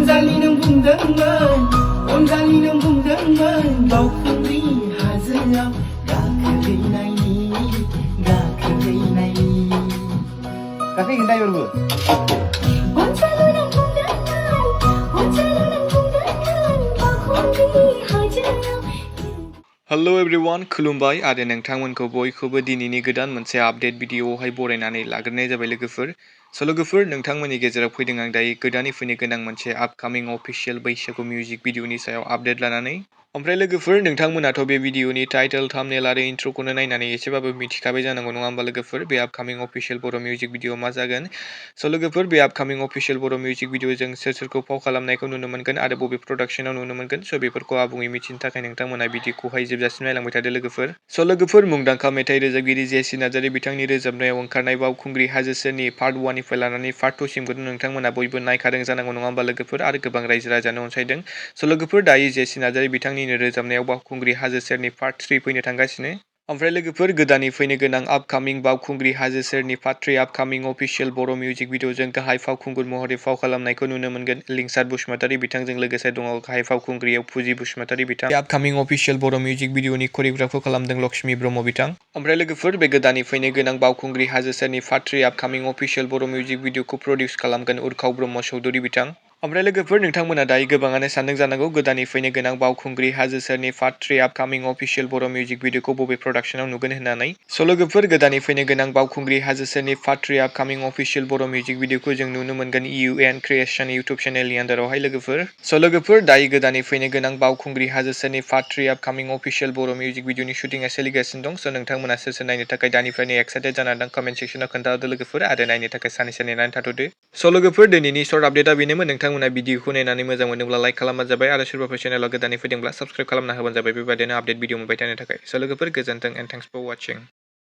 अनजालि नों बुंदोंमोन अनजालि नों बुंदोंमोन बावखुंग्रि हाजोआव गाखोहैनायनि गाखोहैगोन दा इबारबो अनजालि नों बुंदोंमोन अनजालि नों बुंदोंमोन बावखुंग्रि हाजोआव हेलो एवरीवन खुलुमबाय आरो नोंथांमोनखौ बयखौबो दिनैनि गोदान मोनसे आपडेट भिडिअआवहाय बरायनानै लाग्रोनाय जाबाय लोगोफोर लोगोफोर नोंथांमोननि गेजेराव फैदों आं दायो गोदानै फैनो गोनां मोनसे आपकामिं अफिशियल बैसागु मिउजिक भिडिअनि सायाव आपडेट लानानै ओमफ्राय लोगोफोर नोंथांमोनाथ' बे भिडिअनि टाइटल थाम्बनेल आरो इन्ट्र'खौनो नायनानै एसेबाबो मिथिखाबाय जानांगौ नङा होमबा लोगोफोर बे आपकामिं अफिशियल बर' मिउजिक भिडिअ मा जागोन लोगोफोर बे आपकामिं अफिशियल बर' मिउजिक भिडिअ जों सोर सोरखौ फाव खालामनायखौ नुनो मोनगोन आरो बबे प्रडाक्शनाव नुनो मोनगोन बेफोरखौ आबुङै मिथिनो थाखाय नोंथांमोना भिडिअखौहाय जोबजासिम नायलांबाय थादो लोगोफोर लोगोफोर मुंदांखा मेथाइ रोजाबगिरि जेसि नार्जारी बिथांनि रोजाबनायाव ओंखारनाय बावखुंग्रि हाजो सेरनि पार्ट 1 निफ्राय लानानै पार्ट 2 सिमखौ नोंथांमोना बयबो नायखादों जानांगौ नङा होमबा लोगोफोर आरो गोबां रायजो राजानो अनसायदों लोगोफोर दायो जेसि नार्जारी बिथांनिनो रोजाबनायाव बावखुंग्रि हाजो सेरनि पार्ट 3 फैनो थांगासिनो ओमफ्राय लोगोफोर गोदानै फैनो गोनां आपकामिं बावखुंग्रि हाजो सेरनि पार्ट 3 आपकामिं अफिशियल बर' मिउजिक भिडिअजों गाहाय फावखुंगुर महरै फाव खालामनायखौ नुनो मोनगोन लिंसार बसुमतारी बिथांजों लोगोसे दङ गाहाय फावखुंग्रियाव फुजि बसुमतारी बिथां आपकामिं अफिशियल बर' मिउजिक भिडिअनि करिय'ग्राफखौ खालामदों लक्ष्मी ब्रह्म बिथां ओमफ्राय लोगोफोर बे गोदानै फैनो गोनां बावखुंग्रि हाजो सेरनि पार्ट 3 आपकामिं अफिशियल बर' मिउजिक भिडिअखौ प्रडिउस खालामगोन उर्खाव ब्रह्म चौधुरी बिथां ओमफ्राय लोगोफोर नोंथांमोना दायो गोबाङानो सानदों जानांगौ गोदानै फैनो गोनां बावखुंग्रि हाजो सेरनि पार्ट 3 आपकामिं अफिशियल बर' मिउजिक भिडिअखौ बबे प्रडाक्शनाव नुगोन होननानै लोगोफोर गोदानै फैनो गोनां बावखुंग्रि हाजो सेरनि पार्ट 3 आपकामिं अफिशियल बर' मिउजिक भिडिअखौ जों नुनो मोनगोन UN क्रिएशन इउटुब चेनेलनि आन्दारावहाय लोगोफोर दायो गोदानै फैनो गोनां बावखुंग्रि हाजो सेरनि पार्ट 3 आपकामिं अफिशियल बर' मिउजिक भिडिअनि शुटिंआ सोलिगासिनो दं नोंथांमोना सोर सोर नायनो थाखाय दानिफ्रायनो एक्साइटेड जाना दं कमेन्ट सेक्सनाव खोन्थाहरदो लोगोफोर आरो नायनो थाखाय सानैसो नेनानै थाथ'दो लोगोफोर दिनैनि सर्ट आपडेटआ बेनोमोन नोंथांमोना भिडिअखौ नायनानै मोजां मोनोब्ला लाइक खालामबानो जाबाय आरो सोरबाफोर चेनेलाव गोदानै फैदोंब्ला साबस्क्राइब खालामना होबानो जाबाय बेबायदिनो आपडेट भिडिअ मोनबाय थानो थाखाय लोगोफोर गोजोन्थों एन्ड थेंक्स फर वाचिं